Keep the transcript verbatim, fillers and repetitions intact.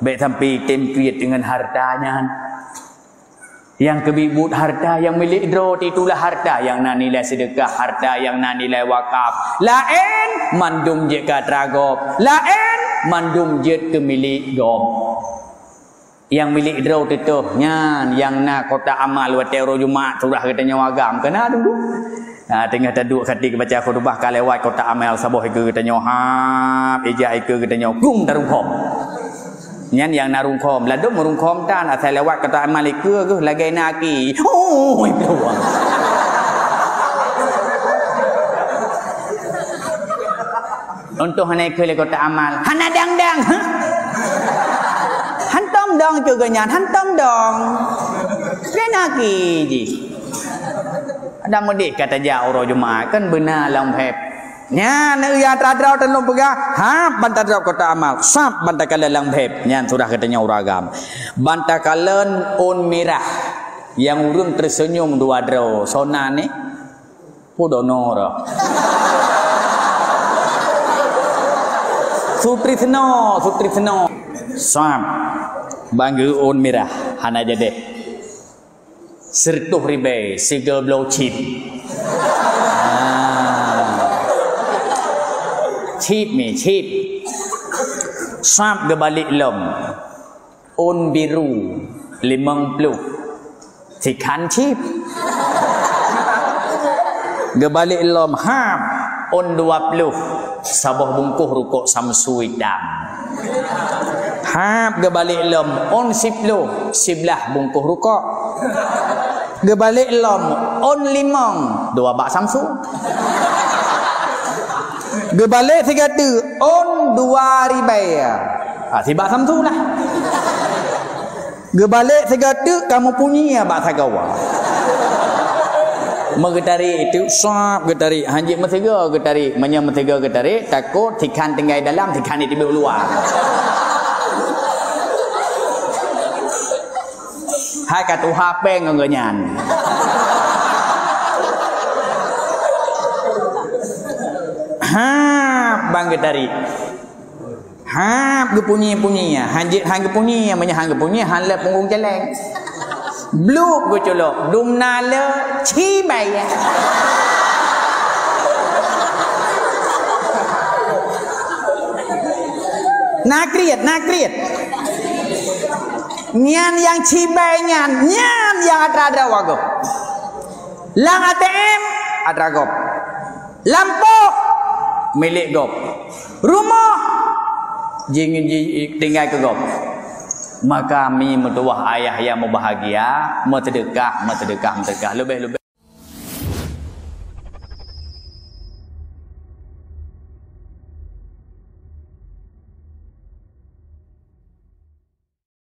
Bèk sampai tem kriet deungon harta nyan. Nyang keubiet buet harta nyang milék droe, itulah harta nyang na nilai seudeukah, harta nyang na nilai wakaf. Laén mandum jeuet keu atra gob, laén mandum jeuet keu milék gob. Nyang milék droe teutoh nyan, nyang na kotak amal watèe uroe Jumat surah geutanyoe agam, keunan dulu. Ha, teungoh taduek keu baca khutubah ka lewat kotak amal saboh ikeue geutanyoe hab, ijak ikeue geutanyoe gung tarungkhom. Nyan nyang na rungkhom, ladôm meurungkhom tan, asai lewat kotak amal ikeue geuh lagèe na aki. Ui, keuluwa. Untung hana ikeue lé kotak amal. Hana dang-dang. Hah? Hantom dong ikeue geuh nyan, hantom dong. Keunan aki jih. Adak meudéh ka tajak uroe Jumat, kan beuna lam bhèb. Nyan, ya, atra droe teuh lôn peugah, hab ban tadrop kotak amal, sab ban takalon lam bhèb. Nyan surah geutanyoe uroe agam. Ban takalon ôn mirah nyang ureueng teuseunyum dua droe, soe nan nyan? Peue dono roh. Sutrisno, Sutrisno. Sab. Ban geuôn mirah, hana jadeh. Sireutoh ribèe, sigoe bloe chip. Ah. Chip mi, chip. Sab geubalek lom. Ôn biru, limong ploh. Sikhan chip. Geubalek lom hab, ôn dua ploh. Saboh bungkôh rukok Samsu itam. Hab geubalek lom ôn siploh, siblaih bungkôh rukok. Geubalek lom ôn limong, dua bak Samsu. Geubalek sigoe teuk ôn dua ribèe. Ha, sibak Samsu lah. Geubalek sigoe teuk ka meupunyi bak sagoe. Meugeutarék teuk sab geutarék, hanjeuet meusigoe geutarék. Meunyoe meusigoe geutarék, takot sikhan tinggai dalam, sikhan jiteubiet u luwa. Hai ka tuha péng ngon geuh nyan. Ha, ban geutarék. Hab geupunyi-punyi, hanjeuet han geupunyi, meunyoe han geupunyi, han lé punggong céléng. Blueb geuculok, dum na le cibai. Na kriet, na kriet. Nyan nyang cibai nyan, nyan nyang atra droe gob. Lam A T M, atra gob. Lampôh, milék gob. Rumoh, jing-, ji-, tinggai keu gob. Maka mi meutuwah ayah nyang mubahgia, meuseudeukah, meuseudeukah, meuseudeukah. Leubeh-leubeh